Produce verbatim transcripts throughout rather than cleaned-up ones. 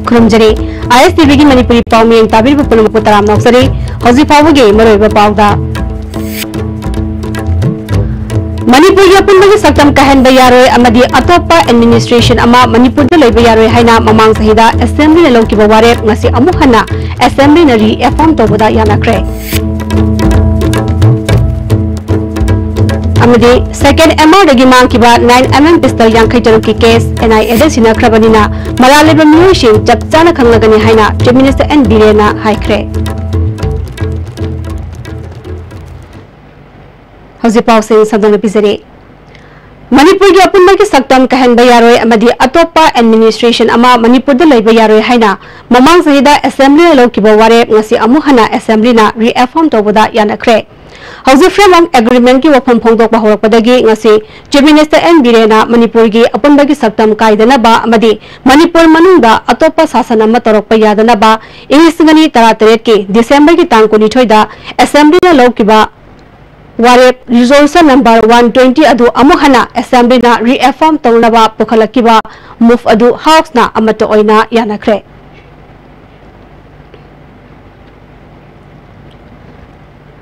ꯈꯨꯔꯨꯝꯖꯔꯤ꯫ ꯑꯥꯏ ꯑꯦꯁ T ꯚꯤꯒꯤ ꯃꯅꯤꯄꯨꯔꯤ ꯄꯥꯎ ꯃꯤꯌꯦꯡ ꯇꯥꯕꯤꯔꯤꯕ ꯄꯨꯝꯅꯃꯛꯄꯨ ꯇꯔꯥꯝꯅ ꯑꯣꯛꯆꯔꯤ꯫ ꯍꯧꯖꯤꯛ ꯐꯥꯎꯕꯒꯤ ꯃꯔꯨꯑꯣꯏꯕ ꯄꯥꯎꯗ, ꯃꯅꯤꯄꯨꯔꯒꯤ ꯑꯄꯨꯟꯕꯒꯤ ꯁꯛꯇꯝ ꯀꯥꯏꯍꯟꯕ ꯌꯥꯔꯣꯏ ꯑꯃꯗꯤ ꯑꯇꯣꯞꯄ administration ꯑꯃ ꯃꯅꯤꯄꯨꯔꯗ ꯂꯩꯕ ꯌꯥꯔꯣꯏ ꯍꯥꯏꯅ ꯃꯃꯥꯡ ꯆꯍꯤꯗ Assemblyꯅ ꯂꯧꯈꯤꯕ ꯋꯥꯔꯦꯞ ꯉꯁꯤ ꯑꯃꯨꯛ ꯍꯟꯅ Assemblyꯅ reform ꯇꯧꯕꯗ ꯌꯥꯅꯈ꯭ꯔꯦ꯫ ꯑꯃꯗꯤ second M R ꯗꯒꯤ ꯃꯥꯡꯈꯤꯕ nine M M pistol ꯌꯥꯡꯈꯩ ꯇꯔꯨꯛꯀꯤ case N I Aꯗ ꯁꯤꯟꯅꯈ꯭ꯔꯕꯅꯤꯅ ꯃꯔꯥꯜ ꯂꯩꯕ ꯃꯤꯑꯣꯏꯁꯤꯡ ꯆꯞ ꯆꯥꯅ ꯈꯪꯂꯒꯅꯤ ꯍꯥꯏꯅ Chief Minister N Birenda ꯍꯥꯏꯈ꯭ꯔꯦ꯫ ꯍꯧꯖꯤꯛ ꯄꯥꯎꯁꯤꯡ ꯁꯟꯗꯣꯛꯅ ꯄꯤꯖꯔꯤ꯫ ꯃꯅꯤꯄꯨꯔꯒꯤ ꯑꯄꯨꯟꯕꯒꯤ ꯁꯛꯇꯝ ꯀꯥꯏꯍꯟꯕ ꯌꯥꯔꯣꯏ ꯑꯃꯗꯤ ꯑꯇꯣꯞꯄ administration ꯑꯃ ꯃꯅꯤꯄꯨꯔꯗ ꯂꯩꯕ ꯌꯥꯔꯣꯏ ꯍꯥꯏꯅ ꯃꯃꯥꯡ ꯆꯍꯤꯗ Assemblyꯅ ꯂꯧꯈꯤꯕ ꯋꯥꯔꯦꯞ ꯉꯁꯤ ꯑꯃꯨꯛ ꯍꯟꯅ Assemblyꯅ reform ꯇꯧꯕꯗ ꯌꯥꯅꯈ꯭ꯔꯦ꯫ ꯍꯧꯖꯤꯛ Framework Agreementꯀꯤ ꯋꯥꯐꯝ ꯐꯣꯡꯗꯣꯛꯄ ꯍꯧꯔꯛꯄꯗꯒꯤ ꯉꯁꯤ Chief Minister N Birenda ꯃꯅꯤꯄꯨꯔꯒꯤ ꯑꯄꯨꯟꯕꯒꯤ ꯁꯛꯇꯝ ꯀꯥꯏꯗꯅꯕ ꯑꯃꯗꯤ ꯃꯅꯤꯄꯨꯔ ꯃꯅꯨꯡꯗ ꯑꯇꯣꯞꯄ ꯁꯥꯁꯟ ꯑꯃ ꯇꯧꯔꯛꯄ ꯌꯥꯗꯅꯕ ꯏꯪ ꯂꯤꯁꯤꯡ ꯑꯅꯤ ꯇꯔꯥꯇꯔꯦꯠꯀꯤ Decemberꯒꯤ ꯇꯥꯡ ꯀꯨꯟꯅꯤꯊꯣꯏꯗ Assemblyꯅ ꯂꯧꯈꯤꯕ ꯋꯥꯔꯦꯞ, resolution number one twenty ꯑꯗꯨ ꯑꯃꯨꯛ ꯍꯟꯅ Assemblyꯅ reform ꯇꯧꯅꯕ ꯄꯨꯈꯠꯂꯛꯈꯤꯕ move ꯑꯗꯨ Houseꯅ ꯑꯃꯠꯇ ꯑꯣꯏꯅ ꯌꯥꯅꯈ꯭ꯔꯦ꯫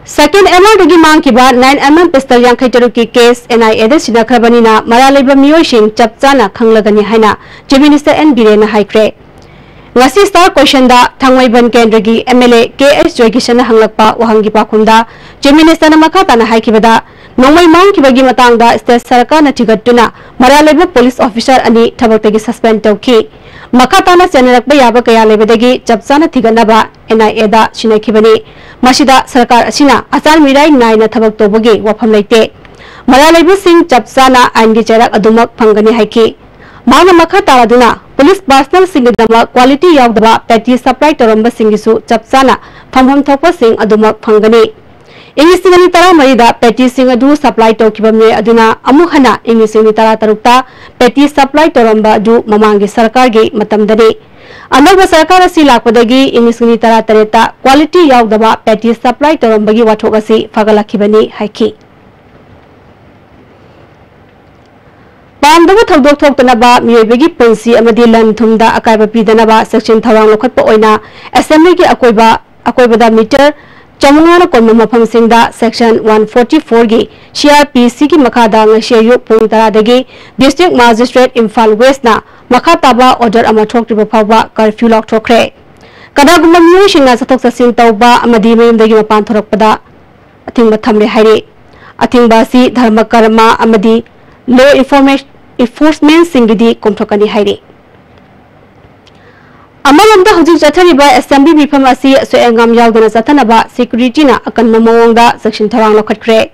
Second M R ꯗꯒꯤ ꯃꯥꯡꯈꯤꯕ nine M M pistol ꯌꯥꯡꯈꯩ ꯇꯔꯨꯛꯀꯤ case N I Aꯗ ꯁꯤꯟꯅꯈ꯭ꯔꯕꯅꯤꯅ ꯃꯔꯥꯜ ꯂꯩꯕ ꯃꯤꯑꯣꯏꯁꯤꯡ ꯆꯞ ꯆꯥꯅ ꯈꯪꯂꯒꯅꯤ ꯍꯥꯏꯅ Chief Minister N Birenda ꯍꯥꯏꯈ꯭ꯔꯦ꯫ ꯉꯁꯤ Star Questionꯗ ꯊꯥꯡꯃꯩꯕꯟ ꯀꯦꯟꯗ꯭ꯔꯒꯤ M L A K H ꯖꯣꯏꯀꯤꯁꯟꯅ ꯍꯪꯂꯛꯄ ꯋꯥꯍꯪꯒꯤ ꯄꯥꯎꯈꯨꯝꯗ Chief Ministerꯅ ꯃꯈꯥ ꯇꯥꯅ ꯍꯥꯏꯈꯤꯕꯗ, ꯅꯣꯡꯃꯩ ꯃꯥꯡꯈꯤꯕꯒꯤ ꯃꯇꯥꯡꯗ state ꯁꯔꯀꯥꯔꯅ ꯊꯤꯒꯠꯇꯨꯅ ꯃꯔꯥꯜ ꯂꯩꯕ police officer ꯑꯅꯤ ꯊꯕꯛꯇꯒꯤ suspend ꯇꯧꯈꯤ꯫ ꯃꯈꯥ ꯇꯥꯅ ꯆꯦꯟꯅꯔꯛꯄ ꯌꯥꯕ ꯀꯌꯥ ꯂꯩꯕꯗꯒꯤ ꯆꯞ ꯆꯥꯅ ꯊꯤꯒꯠꯅꯕ N I Aꯗ ꯁꯤꯟꯅꯈꯤꯕꯅꯤ꯫ ꯃꯁꯤꯗ ꯁꯔꯀꯥꯔ ꯑꯁꯤꯅ ꯑꯆꯥꯟ ꯃꯤꯔꯥꯏ ꯅꯥꯏꯅ ꯊꯕꯛ ꯇꯧꯕꯒꯤ ꯋꯥꯐꯝ ꯂꯩꯇꯦ꯫ ꯃꯔꯥꯜ ꯂꯩꯕꯁꯤꯡ ꯆꯞ ꯆꯥꯅ ꯑꯥꯏꯟꯒꯤ ꯆꯩꯔꯥꯛ ꯑꯗꯨꯃꯛ ꯐꯪꯒꯅꯤ ꯍꯥꯏꯈꯤ꯫ ꯃꯍꯥꯛꯅ ꯃꯈꯥ ꯇꯥꯔꯗꯨꯅ, police personnelꯁꯤꯡꯒꯤꯗꯃꯛ quality ꯌꯥꯎꯗꯕ patty supply ꯇꯧꯔꯝꯕꯁꯤꯡꯒꯤꯁꯨ ꯆꯞ ꯆꯥꯅ ꯐꯪꯐꯝ ꯊꯣꯛꯄꯁꯤꯡ ꯑꯗꯨꯃꯛ ꯐꯪꯒꯅꯤ꯫ ꯏꯪ ꯂꯤꯁꯤꯡ ꯑꯅꯤ ꯇꯔꯥꯃꯔꯤꯗ pattyꯁꯤꯡ ꯑꯗꯨ supply ꯇꯧꯈꯤꯕ ꯃꯤꯑꯣꯏ ꯑꯗꯨꯅ ꯑꯃꯨꯛ ꯍꯟꯅ ꯏꯪ ꯂꯤꯁꯤꯡ ꯑꯅꯤ ꯇꯔꯥꯇꯔꯨꯛꯇ patty supply ꯇꯧꯔꯝꯕ ꯑꯗꯨ ꯃꯃꯥꯡꯒꯤ ꯁꯔꯀꯥꯔꯒꯤ ꯃꯇꯝꯗꯅꯤ꯫ ꯑꯅꯧꯕ ꯁꯔꯀꯥꯔ ꯑꯁꯤ ꯂꯥꯛꯄꯗꯒꯤ ꯏꯪ ꯂꯤꯁꯤꯡ ꯑꯅꯤ ꯇꯔꯥꯇꯔꯦꯠꯇ quality ꯌꯥꯎꯗꯕ patty supply ꯇꯧꯔꯝꯕꯒꯤ ꯋꯥꯊꯣꯛ ꯑꯁꯤ ꯐꯒꯠꯂꯛꯈꯤꯕꯅꯤ ꯍꯥꯏꯈꯤ꯫ ꯄꯥꯝꯗꯕ ꯊꯧꯗꯣꯛ ꯊꯣꯛꯇꯅꯕ, ꯃꯤꯑꯣꯏꯕꯒꯤ ꯄꯨꯟꯁꯤ ꯑꯃꯗꯤ ꯂꯟ ꯊꯨꯝꯗ ꯑꯀꯥꯏꯕ ꯄꯤꯗꯅꯕ section ꯊꯧꯔꯥꯡ ꯂꯧꯈꯠꯄ ꯑꯣꯏꯅ assemblyꯒꯤ ꯑꯀꯣꯏꯕ, ꯑꯀꯣꯏꯕꯗ meter ꯆꯥꯃꯉꯥꯅ ꯀꯣꯟꯕ ꯃꯐꯝꯁꯤꯡꯗ section one forty fourꯒꯤ CrPCꯒꯤ ꯃꯈꯥꯗ ꯉꯁꯤ ꯑꯌꯨꯛ ꯄꯨꯡ ꯇꯔꯥꯗꯒꯤ district magistrate ꯏꯝꯐꯥꯜ Westꯅ ꯃꯈꯥ ꯇꯥꯕ order ꯑꯃ ꯊꯣꯛꯇ꯭ꯔꯤꯕ ꯐꯥꯎꯕ curfew ꯂꯥꯎꯊꯣꯛꯈ꯭ꯔꯦ꯫ ꯀꯅꯥꯒꯨꯝꯕ ꯃꯤꯑꯣꯏꯁꯤꯡꯅ ꯆꯠꯊꯣꯛ ꯆꯠꯁꯤꯟ ꯇꯧꯕ ꯑꯃꯗꯤ ꯃꯌꯨꯝꯗꯒꯤ ꯃꯄꯥꯟ ꯊꯣꯔꯛꯄꯗ ꯑꯊꯤꯡꯕ ꯊꯝꯂꯦ ꯍꯥꯏꯔꯤ꯫ ꯑꯊꯤꯡꯕ ꯑꯁꯤ ꯙꯔꯃ ꯀꯔꯃ ꯑꯃꯗꯤ law enforcement enforcementꯁꯤꯡꯒꯤꯗꯤ ꯀꯣꯝꯊꯣꯛꯀꯅꯤ ꯍꯥꯏꯔꯤ꯫ ꯑꯃꯔꯣꯝꯗ ꯍꯧꯖꯤꯛ ꯆꯠꯊꯔꯤꯕ assembly ꯃꯤꯐꯝ ꯑꯁꯤ ꯑꯁꯣꯏ ꯑꯉꯥꯝ ꯌꯥꯎꯗꯅ ꯆꯠꯊꯅꯕ securityꯅ ꯑꯀꯟꯕ ꯃꯑꯣꯡꯗ ꯆꯦꯛꯁꯤꯟ ꯊꯧꯔꯥꯡ ꯂꯧꯈꯠꯈ꯭ꯔꯦ꯫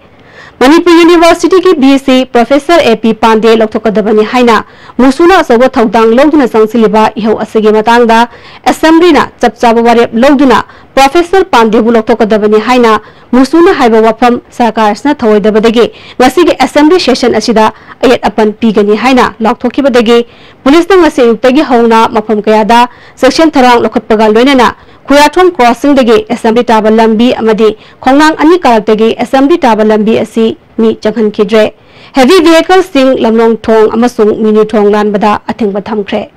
Manipur Universityꯒꯤ VC Professor A P ꯄꯥꯟꯗꯦ ꯂꯧꯊꯣꯛꯀꯗꯕꯅꯤ ꯍꯥꯏꯅ ꯃꯨꯁꯨꯅ ꯑꯆꯧꯕ ꯊꯧꯗꯥꯡ ꯂꯧꯗꯨꯅ ꯆꯪꯁꯤꯜꯂꯤꯕ ꯏꯍꯧ ꯑꯁꯤꯒꯤ ꯃꯇꯥꯡꯗ assemblyꯅ ꯆꯞ ꯆꯥꯕ ꯋꯥꯔꯦꯞ ꯂꯧꯗꯨꯅ Professor ꯄꯥꯟꯗꯦꯕꯨ ꯂꯧꯊꯣꯛꯀꯗꯕꯅꯤ ꯍꯥꯏꯅ ꯃꯨꯁꯨꯅ ꯍꯥꯏꯕ ꯋꯥꯐꯝ ꯁꯔꯀꯥꯔ ꯑꯁꯤꯅ ꯊꯧꯑꯣꯏꯗꯕꯗꯒꯤ ꯉꯁꯤꯒꯤ assembly session ꯑꯁꯤꯗ ꯑꯌꯦꯠ ꯑꯄꯟ ꯄꯤꯒꯅꯤ ꯍꯥꯏꯅ ꯂꯥꯎꯊꯣꯛꯈꯤꯕꯗꯒꯤ ꯄꯨꯂꯤꯁꯅ ꯉꯁꯤ ꯑꯌꯨꯛꯇꯒꯤ ꯍꯧꯅ ꯃꯐꯝ ꯀꯌꯥꯗ ꯆꯦꯛꯁꯤꯟ ꯊꯧꯔꯥꯡ ꯂꯧꯈꯠꯄꯒ ꯂꯣꯏꯅꯅ ꯈꯨꯌꯥꯊꯣꯡ crossingꯗꯒꯤ assembly ꯇꯥꯕ ꯂꯝꯕꯤ ꯑꯃꯗꯤ ꯈꯣꯡꯅꯥꯡ ꯑꯅꯤ ꯀꯥꯔꯛꯇꯒꯤ assembly ꯇꯥꯕ ꯂꯝꯕꯤ ꯑꯁꯤ ꯃꯤ ꯆꯪꯍꯟꯈꯤꯗ꯭ꯔꯦ꯫ Heavy vehicleꯁꯤꯡ ꯂꯝꯂꯣꯡ ꯊꯣꯡ ꯑꯃꯁꯨꯡ ꯃꯤꯅꯨ ꯊꯣꯡ ꯂꯥꯟꯕꯗ ꯑꯊꯤꯡꯕ ꯊꯝꯈ꯭ꯔꯦ꯫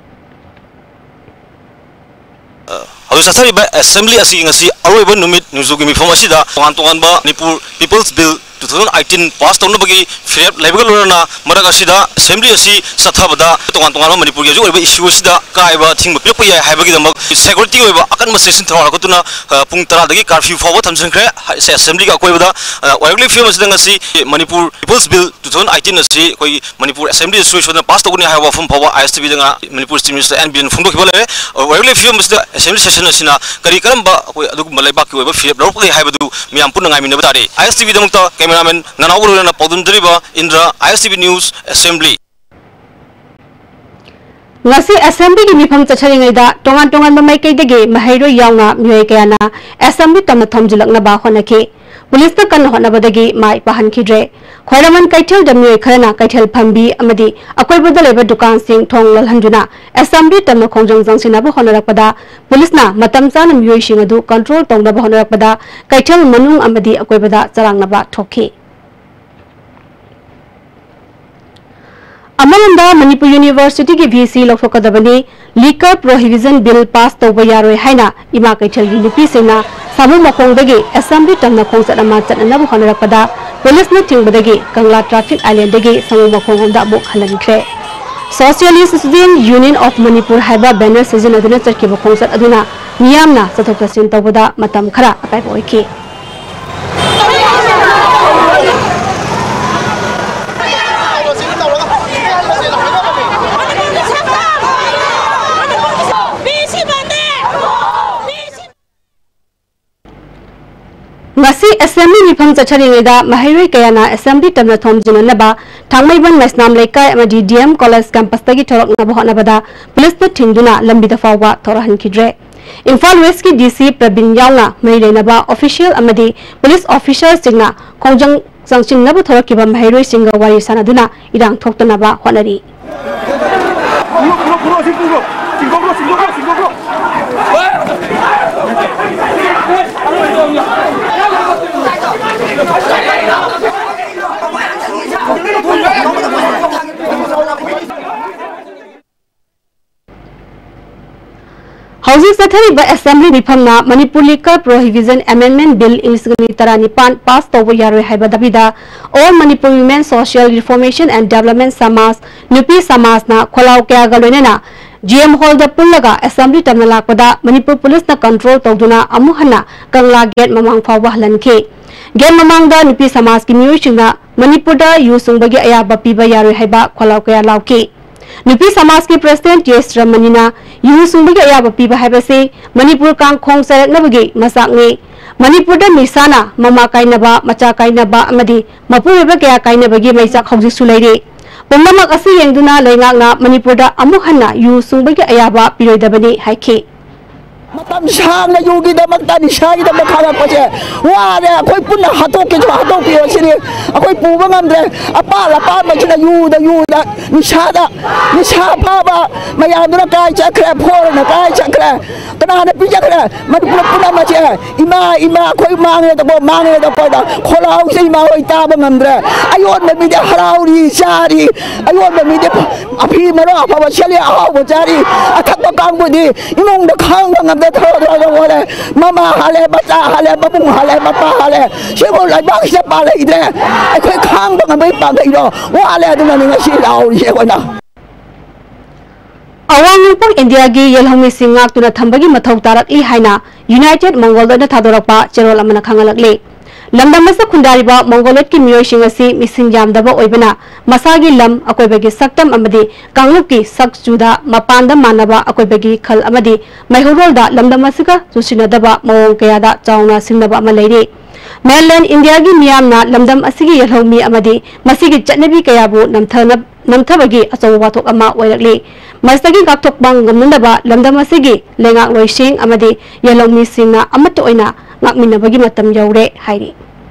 ꯍꯧꯖꯤꯛ ꯆꯠꯊꯔꯤꯕ assembly ꯑꯁꯤꯒꯤ ꯉꯁꯤ ꯑꯔꯣꯏꯕ ꯅꯨꯃꯤꯠ ꯅꯣꯡꯖꯨꯒꯤ ꯃꯤꯐꯝ ꯑꯁꯤꯗ ꯇꯣꯉꯥꯟ ꯇꯣꯉꯥꯟꯕ Manipur People's Bill two thousand eighteen pass ꯇꯧꯅꯕꯒꯤ ꯐꯤꯔꯦꯞ ꯂꯩꯕꯒ ꯂꯣꯏꯅꯅ ꯃꯔꯛ ꯑꯁꯤꯗ assembly ꯑꯁꯤ ꯆꯠꯊꯕꯗ ꯇꯣꯉꯥꯟ ꯇꯣꯉꯥꯟꯕ ꯃꯅꯤꯄꯨꯔꯒꯤ ꯍꯧꯖꯤꯛ ꯑꯣꯏꯔꯤꯕ issue ꯑꯁꯤꯗ ꯑꯀꯥꯏꯕ ꯑꯊꯤꯡꯕ ꯄꯤꯔꯛꯄ ꯌꯥꯏ ꯍꯥꯏꯕꯒꯤꯗꯃꯛ security ꯑꯣꯏꯕ ꯑꯀꯟꯕ ꯆꯦꯛꯁꯤꯟ ꯊꯧꯔꯥꯡ ꯂꯧꯈꯠꯇꯨꯅ, ꯑ, ꯄꯨꯡ ꯇꯔꯥꯗꯒꯤ curfew ꯐꯥꯎꯕ ꯊꯝꯖꯤꯟꯈ꯭ꯔꯦ꯫ ꯍꯥꯏ-, assemblyꯒꯤ ꯑꯀꯣꯏꯕꯗ, ꯑ, ꯑꯣꯏꯔꯛꯂꯤꯕ ꯐꯤꯕꯝ ꯑꯁꯤꯗ ꯉꯁꯤ Manipur People's Bill two thousand eighteen ꯑꯁꯤ ꯑꯩꯈꯣꯏꯒꯤ ꯃꯅꯤꯄꯨꯔ assembly ꯁꯣꯏ ꯁꯣꯏꯗꯅ pass ꯇꯧꯒꯅꯤ ꯍꯥꯏꯕ ꯋꯥꯐꯝ ꯐꯥꯎꯕ ISTVꯗ ꯉꯔꯥꯡ Manipur Chief Minister N Biren ꯐꯣꯡꯗꯣꯛꯈꯤꯕ ꯂꯩꯔꯦ꯫ ꯑꯣꯏꯔꯛꯂꯤꯕ ꯐꯤꯕꯝ ꯑꯁꯤꯗ assembly session ꯑꯁꯤꯅ ꯀꯔꯤ ꯀꯔꯝꯕ ꯑꯩꯈꯣꯏ ꯑꯗꯨꯒꯨꯝꯕ ꯂꯩꯕꯥꯛꯀꯤ ꯑꯣꯏꯕ ꯐꯤꯔꯦꯞ ꯂꯧꯔꯛꯄꯒꯦ ꯍꯥꯏꯕꯗꯨ ꯃꯤꯌꯥꯝ ꯄꯨꯟꯅ ꯉꯥꯏꯃꯤꯟꯅꯕ ꯇꯥꯔꯦ꯫ ISTVꯗꯃꯛꯇ cameraman ꯉꯅꯥꯎꯕ ꯂꯣꯏꯅꯅ ꯄꯥꯎꯗꯝꯖꯔꯤꯕ ꯏꯟꯗ꯭ꯔ, ISTV News, Assembly꯫ ꯉꯁꯤ assemblyꯒꯤ ꯃꯤꯐꯝ ꯆꯠꯊꯔꯤꯉꯩꯗ ꯇꯣꯉꯥꯟ ꯇꯣꯉꯥꯟꯕ ꯃꯥꯏꯀꯩꯗꯒꯤ ꯃꯍꯩꯔꯣꯏ ꯌꯥꯎꯅ ꯃꯤꯑꯣꯏ ꯀꯌꯥꯅ assembly ꯇꯝꯅ ꯊꯣꯝꯖꯤꯜꯂꯛꯅꯕ ꯍꯣꯠꯅꯈꯤ꯫ ꯄꯨꯂꯤꯁꯅ ꯀꯟꯅ ꯍꯣꯠꯅꯕꯗꯒꯤ ꯃꯥꯏ ꯄꯥꯛꯍꯟꯈꯤꯗ꯭ꯔꯦ꯫ ꯈ꯭ꯋꯥꯏꯔꯝꯕꯟ ꯀꯩꯊꯦꯜꯗ ꯃꯤꯑꯣꯏ ꯈꯔꯅ ꯀꯩꯊꯦꯜ ꯐꯝꯕꯤ ꯑꯃꯗꯤ ꯑꯀꯣꯏꯕꯗ ꯂꯩꯕ ꯗꯨꯀꯥꯟꯁꯤꯡ ꯊꯣꯡ ꯂꯣꯜꯍꯟꯗꯨꯅ assembly ꯇꯝꯅ ꯈꯣꯡꯖꯪ ꯆꯪꯁꯤꯟꯅꯕ ꯍꯣꯠꯅꯔꯛꯄꯗ ꯄꯨꯂꯤꯁꯅ ꯃꯇꯝ ꯆꯥꯅ ꯃꯤꯑꯣꯏꯁꯤꯡ ꯑꯗꯨ control ꯇꯧꯅꯕ ꯍꯣꯠꯅꯔꯛꯄꯗ ꯀꯩꯊꯦꯜ ꯃꯅꯨꯡ ꯑꯃꯗꯤ ꯑꯀꯣꯏꯕꯗ ꯆꯔꯥꯡꯅꯕ ꯊꯣꯛꯈꯤ꯫ ꯑꯃꯔꯣꯝꯗ ꯃꯅꯤꯄꯨꯔ ꯌꯨꯅꯤꯚꯔꯁꯤꯇꯤꯒꯤ V C ꯂꯧꯊꯣꯛꯀꯗꯕꯅꯤ, Liquor Prohibition Bill pass ꯇꯧꯕ ꯌꯥꯔꯣꯏ ꯍꯥꯏꯅ ꯏꯃꯥ ꯀꯩꯊꯦꯜꯒꯤ ꯅꯨꯄꯤꯁꯤꯡꯅ ꯁꯥꯃꯨ ꯃꯈꯣꯡꯗꯒꯤ ꯑꯦꯁꯦꯝꯕ꯭ꯂꯤ ꯇꯝꯅ ꯈꯣꯡꯆꯠ ꯑꯃ ꯆꯠꯅꯅꯕ ꯍꯣꯠꯅꯔꯛꯄꯗ ꯄꯨꯂꯤꯁꯅ ꯊꯤꯡꯕꯗꯒꯤ ꯀꯪꯂꯥ Traffic Island ꯗꯒꯤ ꯁꯥꯃꯨ ꯃꯈꯣꯡꯂꯣꯝꯗ ꯑꯃꯨꯛ ꯍꯜꯍꯟꯈ꯭ꯔꯦ꯫ Socialist Student Union of Manipur ꯍꯥꯏꯕ banner ꯁꯤꯖꯤꯟꯅꯗꯨꯅ ꯆꯠꯈꯤꯕ ꯈꯣꯡꯆꯠ ꯑꯗꯨꯅ ꯃꯤꯌꯥꯝꯅ ꯆꯠꯊꯣꯛ ꯆꯠꯁꯤꯟ ꯇꯧꯕꯗ ꯃꯇꯝ ꯈꯔ ꯑꯀꯥꯏꯕ ꯑꯣꯏꯈꯤ꯫ ꯉꯁꯤ ꯑꯦꯁꯦꯝꯕ꯭ꯂꯤ ꯃꯤꯐꯝ ꯆꯠꯊꯔꯤꯉꯩꯗ ꯃꯍꯩꯔꯣꯏ ꯀꯌꯥꯅ ꯑꯦꯁꯦꯝꯕ꯭ꯂꯤ ꯇꯝꯅ ꯊꯣꯝꯖꯤꯟꯅꯅꯕ ꯊꯥꯡꯃꯩꯕꯟ ꯃꯩꯁꯅꯥꯝ ꯂꯩꯀꯥꯏ ꯑꯃꯗꯤ ꯗꯤ ꯑꯦꯝ ꯀꯣꯂꯦꯖ ꯀꯦꯝꯄꯁꯇꯒꯤ ꯊꯣꯔꯛꯅꯕ ꯍꯣꯠꯅꯕꯗ ꯄꯨꯂꯤꯁꯅ ꯊꯤꯡꯗꯨꯅ ꯂꯝꯕꯤꯗ ꯐꯥꯎꯕ ꯊꯣꯔꯛꯍꯟꯈꯤꯗ꯭ꯔꯦ꯫ ꯏꯝꯐꯥꯜ ꯋꯦꯁꯀꯤ ꯗꯤ ꯁꯤ ꯄ꯭ꯔꯕꯤꯟ ꯌꯥꯎꯅ ꯃꯔꯤ ꯂꯩꯅꯕ ꯑꯣꯐꯤꯁꯤꯌꯦꯜ ꯑꯃꯗꯤ ꯄꯨꯂꯤꯁ ꯑꯣꯐꯤꯁꯥꯔꯁꯤꯡꯅ ꯈꯣꯡꯖꯪ ꯆꯪꯁꯤꯟꯅꯕ ꯊꯣꯔꯛꯈꯤꯕ ꯃꯍꯩꯔꯣꯏꯁꯤꯡꯒ ꯋꯥꯔꯤ ꯁꯥꯅꯗꯨꯅ ꯏꯔꯥꯡ ꯊꯣꯛꯇꯅꯕ ꯍꯣꯠꯅꯔꯤ꯫ ꯍꯧꯖꯤꯛ ꯆꯠꯊꯔꯤꯕ ꯑꯦꯁꯦꯝꯕ꯭ꯂꯤ ꯃꯤꯐꯝꯅ Manipur Liquor Prohibition Amendment Bill ꯏꯪ ꯂꯤꯁꯤꯡ ꯑꯅꯤ ꯇꯔꯥꯅꯤꯄꯥꯟ ꯄꯥꯁ ꯇꯧꯕ ꯌꯥꯔꯣꯏ ꯍꯥꯏꯕ ꯗꯥꯕꯤꯗ All Manipur Women Social Reformation and Development ꯁꯃꯥꯖ, ꯅꯨꯄꯤ ꯁꯃꯥꯖꯅ ꯈꯣꯜꯂꯥꯎ ꯀꯌꯥꯒ ꯂꯣꯏꯅꯅ ꯖꯤ ꯑꯦꯝ ꯍꯣꯜꯗ ꯄꯨꯜꯂꯒ ꯑꯦꯁꯦꯝꯕ꯭ꯂꯤ ꯇꯝꯅ ꯂꯥꯛꯄꯗ ꯃꯅꯤꯄꯨꯔ ꯄꯨꯂꯤꯁꯅ ꯀꯟꯇ꯭ꯔꯣꯜ ꯇꯧꯗꯨꯅ ꯑꯃꯨꯛ ꯍꯟꯅ ꯀꯪꯂꯥ ꯒꯦꯠ ꯃꯃꯥꯡ ꯐꯥꯎꯕ ꯍꯜꯍꯟꯈꯤ꯫ ꯒꯦꯠ ꯃꯃꯥꯡꯗ ꯅꯨꯄꯤ ꯁꯃꯥꯖꯀꯤ ꯃꯤꯑꯣꯏꯁꯤꯡꯅ ꯃꯅꯤꯄꯨꯔꯗ ꯌꯨ ꯁꯨꯡꯕꯒꯤ ꯑꯌꯥꯕ ꯄꯤꯕ ꯌꯥꯔꯣꯏ ꯍꯥꯏꯕ ꯈꯣꯜꯂꯥꯎ ꯀꯌꯥ ꯂꯥꯎꯈꯤ꯫ ꯅꯨꯄꯤ ꯁꯃꯥꯖꯀꯤ ꯄ꯭ꯔꯁꯤꯗꯦꯟꯠ ꯇꯤ ꯑꯦꯁ ꯔꯃꯅꯤꯅ ꯌꯨ ꯁꯨꯡꯕꯒꯤ ꯑꯌꯥꯕ ꯄꯤꯕ ꯍꯥꯏꯕꯁꯤ ꯃꯅꯤꯄꯨꯔ ꯀꯥꯡꯈꯣꯡ ꯆꯥꯏꯔꯛꯅꯕꯒꯤ ꯃꯆꯥꯛꯅꯤ꯫ ꯃꯅꯤꯄꯨꯔꯗ ꯅꯤꯁꯥꯅ ꯃꯃꯥ ꯀꯥꯏꯅꯕ, ꯃꯆꯥ ꯀꯥꯏꯅꯕ ꯑꯃꯗꯤ ꯃꯄꯨꯔꯣꯏꯕ ꯀꯌꯥ ꯀꯥꯏꯅꯕꯒꯤ ꯃꯩꯆꯥꯛ ꯍꯧꯖꯤꯛꯁꯨ ꯂꯩꯔꯤ꯫ ꯄꯨꯝꯅꯃꯛ ꯑꯁꯤ ꯌꯦꯡꯗꯨꯅ ꯂꯩꯉꯥꯛꯅ ꯃꯅꯤꯄꯨꯔꯗ ꯑꯃꯨꯛ ꯍꯟꯅ ꯌꯨ ꯁꯨꯡꯕꯒꯤ ꯑꯌꯥꯕ ꯄꯤꯔꯣꯏꯗꯕꯅꯤ ꯍꯥꯏꯈꯤ꯫ ꯃꯇꯝ ꯁꯥꯡꯅ ꯌꯨꯒꯤꯗꯃꯛꯇ, ꯅꯤꯁꯥꯒꯤꯗꯃꯛ ꯈꯥꯡꯉꯛꯄꯁꯦ ꯋꯥꯔꯦ꯫ ꯑꯩꯈꯣꯏ ꯄꯨꯟꯅ ꯍꯥꯠꯇꯣꯛꯀꯦꯁꯨ ꯍꯥꯠꯇꯣꯛꯄꯤꯌꯣ ꯁꯤꯅꯤ꯫ ꯑꯩꯈꯣꯏ ꯄꯨꯕ ꯉꯝꯗ꯭ꯔꯦ꯫ ꯑꯄꯥꯜ ꯑꯄꯥꯝꯕꯁꯤꯅ ꯌꯨꯗ, ꯌꯨꯗ, ꯅꯤꯁꯥꯗ, ꯅꯤꯁꯥ ꯐꯥꯕ ꯃꯌꯥꯝꯗꯨꯅ ꯀꯥꯏ ꯆꯠꯈ꯭ꯔꯦ? ꯐꯣꯔꯅ ꯀꯥꯏ ꯆꯠꯈ꯭ꯔꯦ? ꯀꯅꯥꯅ ꯄꯤꯖꯈ꯭ꯔꯦ? ꯃꯅꯤꯄꯨꯔ ꯄꯨꯝꯅꯃꯛꯁꯦ ꯏꯃꯥ, ꯏꯃꯥ, ꯑꯩꯈꯣꯏ ꯃꯥꯡꯉꯦꯗꯀꯣ, ꯃꯥꯡꯉꯦꯗꯀꯣ꯫ ꯈꯣꯜꯂꯥꯎꯁꯦ ꯏꯃꯥ ꯍꯣꯏ ꯇꯥꯕ ꯉꯝꯗ꯭ꯔꯦ꯫ ꯑꯌꯣꯟꯕ ꯃꯤꯗꯤ ꯍꯔꯥꯎꯔꯤ, ꯆꯥꯔꯤ꯫ ꯑꯌꯣꯟꯕ ꯃꯤꯗꯤ ꯑꯐꯤ ꯃꯔꯣ ꯑꯐꯕ ꯁꯦꯠꯂꯤ, ꯑꯍꯥꯎꯕ ꯆꯥꯔꯤ꯫ ꯑꯊꯛꯄ ꯀꯥꯡꯕꯨꯗꯤ ꯏꯃꯨꯡꯗ ꯈꯥꯡꯕ ꯉꯝꯗ ꯊꯔꯣ ꯊꯔꯣ ꯊꯔꯣ ꯑꯣꯜꯂꯦ꯫ ꯃꯃꯥ ꯍꯥꯜꯂꯦ, ꯃꯆꯥ ꯍꯥꯜꯂꯦ, ꯃꯕꯨꯡ ꯍꯥꯜꯂꯦ, ꯃꯄꯥ ꯍꯥꯜꯂꯦ꯫ ꯁꯤꯕꯨ ꯂꯩꯕꯥꯛꯁꯤꯗ ꯄꯥꯜꯂꯛꯏꯗ꯭ꯔꯦ꯫ ꯑꯩꯈꯣꯏ ꯈꯥꯡꯕ ꯉꯝꯕꯒꯤ ꯄꯥꯡꯒꯩꯗꯣ ꯋꯥꯠꯂꯦ꯫ ꯑꯗꯨꯅꯅꯤ ꯉꯁꯤ ꯂꯥꯎꯔꯤꯁꯦ ꯑꯩꯈꯣꯏꯅ꯫ ꯑꯋꯥꯡ ꯅꯣꯡꯄꯣꯛ ꯏꯟꯗꯤꯌꯥꯒꯤ ꯌꯦꯜꯍꯧꯃꯤꯁꯤꯡ ꯉꯥꯛꯇꯨꯅ ꯊꯝꯕꯒꯤ ꯃꯊꯧ ꯇꯥꯔꯛꯂꯤ ꯍꯥꯏꯅ ꯌꯨꯅꯥꯏꯇꯦꯗ ꯃꯪꯒꯣꯜꯗꯣꯠꯅ ꯊꯥꯗꯣꯔꯛꯄ ꯆꯦꯔꯣꯜ ꯑꯃꯅ ꯈꯪꯍꯜꯂꯛꯂꯤ꯫ ꯂꯝꯗꯝ ꯑꯁꯤꯗ ꯈꯨꯟꯗꯥꯔꯤꯕ ꯃꯪꯒꯣꯂꯣꯏꯗꯀꯤ ꯃꯤꯑꯣꯏꯁꯤꯡ ꯑꯁꯤ ꯃꯤꯁꯤꯡ ꯌꯥꯝꯗꯕ ꯑꯣꯏꯕꯅ ꯃꯁꯥꯒꯤ ꯂꯝ, ꯑꯀꯣꯏꯕꯒꯤ ꯁꯛꯇꯝ ꯑꯃꯗꯤ ꯀꯥꯡꯂꯨꯞꯀꯤ ꯁꯛ ꯆꯨꯗ ꯃꯄꯥꯟꯗ ꯃꯥꯟꯅꯕ ꯑꯀꯣꯏꯕꯒꯤ ꯈꯜ ꯑꯃꯗꯤ ꯃꯩꯍꯧꯔꯣꯜꯗ ꯂꯝꯗꯝ ꯑꯁꯤꯒ ꯆꯨꯁꯤꯟꯅꯗꯕ ꯃꯑꯣꯡ ꯀꯌꯥꯗ ꯆꯥꯎꯅ ꯁꯤꯡꯅꯕ ꯑꯃ ꯂꯩꯔꯤ꯫ ꯃꯦꯟꯂꯦꯟ ꯏꯟꯗꯤꯌꯥꯒꯤ ꯃꯤꯌꯥꯝꯅ ꯂꯝꯗꯝ ꯑꯁꯤꯒꯤ ꯌꯦꯜꯍꯧꯃꯤ ꯑꯃꯗꯤ ꯃꯁꯤꯒꯤ ꯆꯠꯅꯕꯤ ꯀꯌꯥꯕꯨ ꯅꯝꯊꯅ-, ꯅꯝꯊꯕꯒꯤ ꯑꯆꯧꯕ ꯋꯥꯊꯣꯛ ꯑꯃ ꯑꯣꯏꯔꯛꯂꯤ꯫ ꯃꯁꯤꯗꯒꯤ ꯉꯥꯛꯊꯣꯛꯄ ꯉꯝꯅꯅꯕ ꯂꯝꯗꯝ ꯑꯁꯤꯒꯤ ꯂꯩꯉꯥꯛꯂꯣꯏꯁꯤꯡ ꯑꯃꯗꯤ ꯌꯦꯜꯍꯧꯃꯤꯁꯤꯡꯅ ꯑꯃꯠꯇ ꯑꯣꯏꯅ ꯉꯥꯛꯃꯤꯟꯅꯕꯒꯤ ꯃꯇꯝ ꯌꯧꯔꯦ ꯍꯥꯏꯔꯤ꯫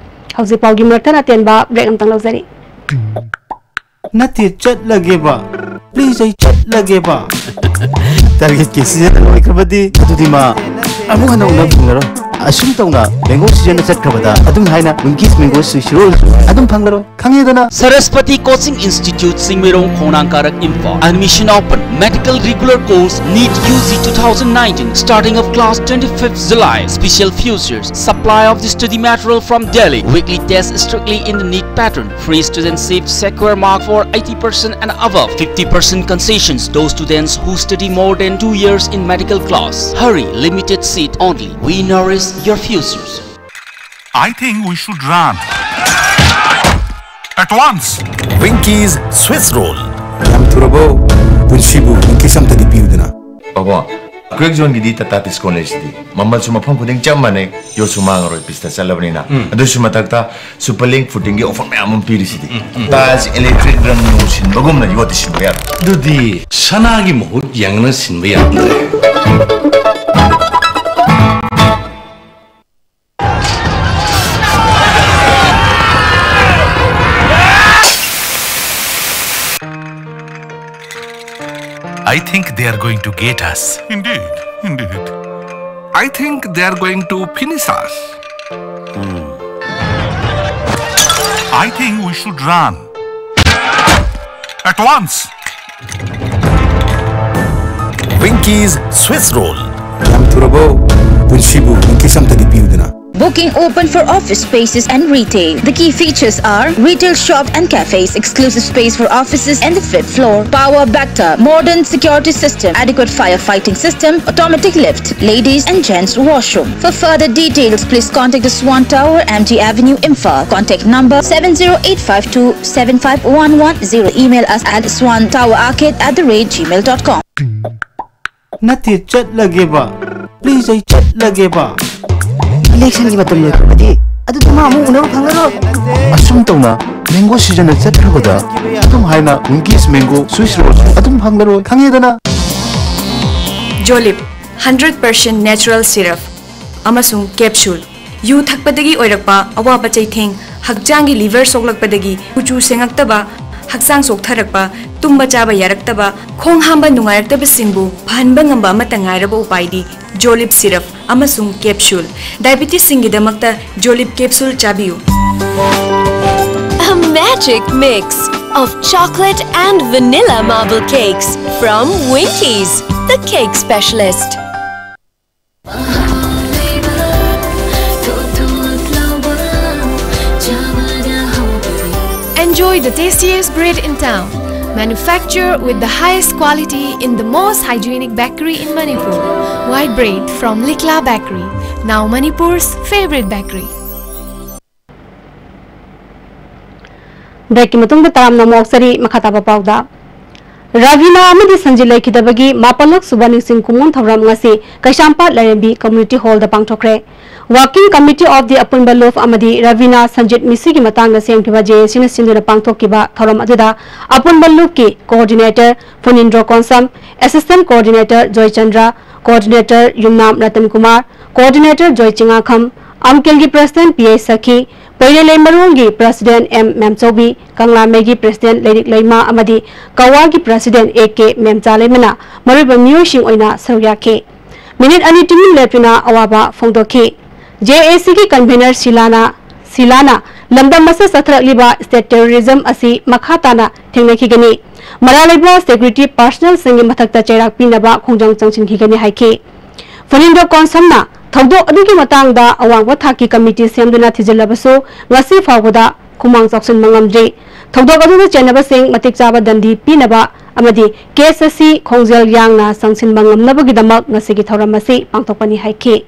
ꯍꯧꯖꯤꯛ ꯄꯥꯎꯒꯤ ꯃꯔꯛꯇ ꯑꯇꯦꯟꯕ ꯕ꯭ꯔꯦꯛ ꯑꯃꯇꯪ ꯂꯧꯖꯔꯤ꯫ ꯅꯠꯇꯦ, ꯆꯠꯂꯒꯦꯕ꯫ ꯄ꯭ꯂꯤꯖ, ꯑꯩ ꯆꯠꯂꯒꯦꯕ꯫ ꯇꯥꯔꯒꯦꯠꯀꯤ ꯁꯤꯖꯟ ꯂꯣꯏꯈ꯭ꯔꯕꯗꯤ ꯑꯗꯨꯗꯤ ꯃꯥ ꯑꯃꯨꯛ ꯍꯟꯅ ꯎꯅꯕ ꯐꯪꯂꯔꯣꯏ꯫ ꯑꯁꯨꯝ ꯇꯧꯅ ꯃꯦꯡꯒꯣ ꯁꯤꯖꯟꯅ ꯆꯠꯈ꯭ꯔꯕꯗ ꯑꯗꯨꯝ ꯍꯥꯏꯅ ꯋꯤꯡꯀꯤꯁ ꯃꯦꯡꯒꯣ ꯁꯤꯔꯣꯜꯁꯨ ꯑꯗꯨꯝ ꯐꯪꯂꯔꯣꯏ꯫ ꯈꯪꯉꯦꯗꯅ? Saraswati Coaching Institute, Singmirong, Khongnang Karak, Imphal. Admission open. Medical regular course, NEET U G two thousand nineteen, starting of class twenty-fifth July. Special futures, supply of the study material from Delhi. Weekly test strictly in the NEET pattern. Free students save secure mark for eighty percent and above. Fifty percent concessions, those students who study more than two years in medical class. Hurry, limited seat only. We nourish your futures. I think we should run. At once. Winkies Swiss Roll. ꯌꯥꯝ ꯊꯨꯔꯕꯣ? ꯄꯨꯟꯁꯤꯕꯨ ꯋꯤꯡꯀꯤꯁ ꯑꯝꯇꯗꯤ ꯄꯤꯌꯨꯗꯅ꯫ ꯄꯥꯕꯣ, ꯀ꯭ꯔꯦꯛ ꯖꯣꯟꯒꯤꯗꯤ Tata discount ꯂꯩꯁꯤꯗꯤ꯫ ꯃꯃꯜꯁꯨ ꯃꯐꯝ ꯈꯨꯗꯤꯡ ꯆꯞ ꯃꯥꯟꯅꯩ, ꯌꯣꯠꯁꯨ ꯃꯥꯡꯉꯔꯣꯏ, ꯄꯤꯁꯇ ꯆꯠꯂꯕꯅꯤꯅ꯫ ꯎꯝ꯫ ꯑꯗꯨꯁꯨ ꯃꯊꯛꯇ super link ꯐꯨꯇꯤꯡꯒꯤ offer ꯃꯌꯥꯝ ꯑꯃ ꯄꯤꯔꯤꯁꯤꯗꯤ꯫ ꯎꯝ, ꯎꯝ꯫ ꯇꯥꯏꯜꯁ ꯏꯂꯦꯛꯇ꯭ꯔꯤꯛ ꯔꯪ ꯅꯨꯡ ꯁꯤꯟꯕꯒꯨꯝꯅ ꯌꯣꯠꯇꯤ ꯁꯤꯟꯕ ꯌꯥꯔꯣꯏ꯫ ꯑꯗꯨꯗꯤ ꯁꯅꯥꯒꯤ ꯃꯍꯨꯠ ꯌꯥꯡꯅ ꯁꯤꯟꯕ ꯌꯥꯗ꯭ꯔꯦ꯫ I think they are going to get us. Indeed, indeed. I think they are going to finish us. I think we should run. At once. Winky's Swiss Roll. ꯌꯥꯝ ꯊꯨꯔꯕꯣ? ꯄꯨꯟꯁꯤꯕꯨ ꯋꯤꯡꯀꯤꯁ ꯑꯝꯇꯗꯤ ꯄꯤꯌꯨꯗꯅ꯫ Booking open for office spaces and retail. The key features are retail shop and cafes, exclusive space for offices and the fifth floor, power backup, modern security system, adequate firefighting system, automatic lift, ladies and gents washroom. For further details, please contact the Swan Tower, M G Avenue, Imphal. Contact number seven zero eight five two seven five one one zero. Email us at swan tower arcade at the rate gmail dot com. ꯅꯠꯇꯦ, ꯆꯠꯂꯒꯦꯕ꯫ Please, ꯑꯩ ꯆꯠꯂꯒꯦꯕ꯫ ꯏꯂꯦꯛꯁꯟꯒꯤ ꯃꯇꯝ ꯂꯣꯏꯈ꯭ꯔꯕꯗꯤ ꯑꯗꯨꯗ ꯃꯥ ꯑꯃꯨꯛ ꯎꯅꯕ ꯐꯪꯉꯔꯣꯏ꯫ ꯑꯁꯨꯝ ꯇꯧꯅ ꯃꯦꯡꯒꯣ ꯁꯤꯖꯟꯅ ꯆꯠꯈ꯭ꯔꯕꯗ ꯑꯗꯨꯝ ꯍꯥꯏꯅ ꯋꯤꯡꯀꯤꯁ ꯃꯦꯡꯒꯣ ꯁ꯭ꯋꯤꯁ ꯔꯣꯜꯁꯨ ꯑꯗꯨꯝ ꯐꯪꯂꯔꯣꯏ, ꯈꯪꯉꯦꯗꯅ? ꯖꯣꯂꯤꯞ, ꯍꯟꯗ꯭ꯔꯦꯠ ꯄꯥꯔꯁꯦꯟ ꯅꯦꯆꯔꯦꯜ ꯁꯤꯔꯞ ꯑꯃꯁꯨꯡ ꯀꯦꯞꯁꯨꯜ꯫ ꯌꯨ ꯊꯛꯄꯗꯒꯤ ꯑꯣꯏꯔꯛꯄ ꯑꯋꯥꯕ ꯆꯩꯊꯦꯡ, ꯍꯛꯆꯥꯡꯒꯤ ꯂꯤꯚꯔ ꯁꯣꯛꯂꯛꯄꯗꯒꯤ ꯀꯨꯆꯨ ꯁꯦꯡꯉꯛꯇꯕ, ꯍꯛꯆꯥꯡ ꯆꯣꯛꯊꯔꯛꯄ, ꯇꯨꯝꯕ ꯆꯥꯕ ꯌꯥꯔꯛꯇꯕ, ꯈꯣꯡ ꯍꯥꯝꯕ ꯅꯨꯡꯉꯥꯏꯔꯛꯇꯕꯁꯤꯡꯕꯨ ꯐꯍꯟꯕ ꯉꯝꯕ ꯑꯃꯠꯇ ꯉꯥꯏꯔꯕ ꯎꯄꯥꯏꯗꯤ ꯖꯣꯂꯤꯞ ꯁꯤꯔꯞ ꯑꯃꯁꯨꯡ ꯀꯦꯞꯁꯨꯜ꯫ ꯗꯥꯏꯕꯤꯇꯤꯁꯁꯤꯡꯒꯤꯗꯃꯛꯇ ꯖꯣꯂꯤꯞ ꯀꯦꯞꯁꯨꯜ ꯆꯥꯕꯤꯌꯨ꯫ A magic mix of chocolate and vanilla marble cakes from Winkies, the cake specialist. Enjoy the tastiest bread in town. Manufactured with the highest quality in the most hygienic bakery in Manipur. White bread from Likla Bakery, now Manipur's favorite bakery. ꯕ꯭ꯔꯦꯛꯀꯤ ꯃꯇꯨꯡꯗ ꯇꯔꯥꯝꯅ ꯑꯃꯨꯛ ꯑꯣꯛꯆꯔꯤ꯫ ꯃꯈꯥ ꯇꯥꯕ ꯄꯥꯎꯗ, ꯔꯥꯕꯤꯅꯥ ꯑꯃꯗꯤ ꯁꯟꯖꯤꯠ ꯂꯩꯈꯤꯗꯕꯒꯤ ꯃꯥꯄꯜꯂꯛ ꯁꯨꯕ ꯅꯤꯡꯁꯤꯡ ꯈꯨꯃꯣꯟ ꯊꯧꯔꯝ ꯉꯁꯤ ꯀꯩꯁꯥꯝꯄꯥꯠ ꯂꯥꯏꯔꯦꯝꯕꯤ Community Hallꯗ ꯄꯥꯡꯊꯣꯛꯈ꯭ꯔꯦ꯫ Working Committee of the ꯑꯄꯨꯟꯕ ꯂꯨꯞ ꯑꯃꯗꯤ ꯔꯥꯕꯤꯅꯥ ꯁꯟꯖꯤꯠ ꯃꯤꯁꯤꯒꯤ ꯃꯇꯥꯡꯗ ꯁꯦꯝꯈꯤꯕ JACꯅ ꯁꯤꯟꯗꯨꯅ ꯄꯥꯡꯊꯣꯛꯈꯤꯕ ꯊꯧꯔꯝ ꯑꯗꯨꯗ ꯑꯄꯨꯟꯕ ꯂꯨꯞꯀꯤ Coordinator Phunindro Konsam, Assistant Coordinator Joichandra, Coordinator Yumnam Ratan Kumar, Coordinator Joy Chingakham, ꯑꯝꯀꯦꯜꯒꯤ President P H Sakhi, Poirelei ꯃꯔꯣꯡꯒꯤ President M ꯃꯦꯝꯆꯧꯕꯤ, ꯀꯪꯂꯥꯃꯩꯒꯤ President ꯂꯩꯔꯤꯛ ꯂꯩꯃ ꯑꯃꯗꯤ ꯀꯋꯥꯒꯤ President A K ꯃꯦꯝꯆꯥ ꯂꯩꯃꯅ ꯃꯔꯨꯑꯣꯏꯕ ꯃꯤꯑꯣꯏꯁꯤꯡ ꯑꯣꯏꯅ ꯁꯔꯨꯛ ꯌꯥꯈꯤ꯫ ꯃꯤꯅꯤꯠ ꯑꯅꯤ ꯇꯨꯃꯤꯟ ꯂꯦꯞꯇꯨꯅ ꯑꯋꯥꯕ ꯐꯣꯡꯗꯣꯛꯈꯤ꯫ J A C ꯒꯤ convener ꯁꯤꯂꯥꯅ, ꯁꯤꯂꯥꯅ ꯂꯝꯗꯝ ꯑꯁꯤꯗ ꯆꯠꯊꯔꯛꯂꯤꯕ state terrorism ꯑꯁꯤ ꯃꯈꯥ ꯇꯥꯅ ꯊꯦꯡꯅꯈꯤꯒꯅꯤ꯫ ꯃꯔꯥꯜ ꯂꯩꯕ security personnel ꯁꯤꯡꯒꯤ ꯃꯊꯛꯇ ꯆꯩꯔꯥꯛ ꯄꯤꯅꯕ ꯈꯣꯡꯖꯪ ꯆꯪꯁꯤꯟꯈꯤꯒꯅꯤ ꯍꯥꯏꯈꯤ꯫ ꯐꯨꯅꯤꯟꯗ꯭ꯔꯣ ꯀꯣꯟꯁꯝꯅ ꯊꯧꯗꯣꯛ ꯑꯗꯨꯒꯤ ꯃꯇꯥꯡꯗ ꯑꯋꯥꯡꯕ ꯊꯥꯛꯀꯤ committee ꯁꯦꯝꯗꯨꯅ ꯊꯤꯖꯤꯜꯂꯕꯁꯨ ꯉꯁꯤ ꯐꯥꯎꯕꯗ ꯈꯨꯃꯥꯡ ꯆꯥꯎꯁꯤꯟꯕ ꯉꯝꯗ꯭ꯔꯤ꯫ ꯊꯧꯗꯣꯛ ꯑꯗꯨꯗ ꯆꯦꯟꯅꯕꯁꯤꯡ ꯃꯇꯤꯛ ꯆꯥꯕ ꯗꯟꯗꯤ ꯄꯤꯅꯕ ꯑꯃꯗꯤ case ꯑꯁꯤ ꯈꯣꯡꯖꯦꯜ ꯌꯥꯡꯅ ꯆꯪꯁꯤꯟꯕ ꯉꯝꯅꯕꯒꯤꯗꯃꯛ ꯉꯁꯤꯒꯤ ꯊꯧꯔꯝ ꯑꯁꯤ ꯄꯥꯡꯊꯣꯛꯄꯅꯤ ꯍꯥꯏꯈꯤ꯫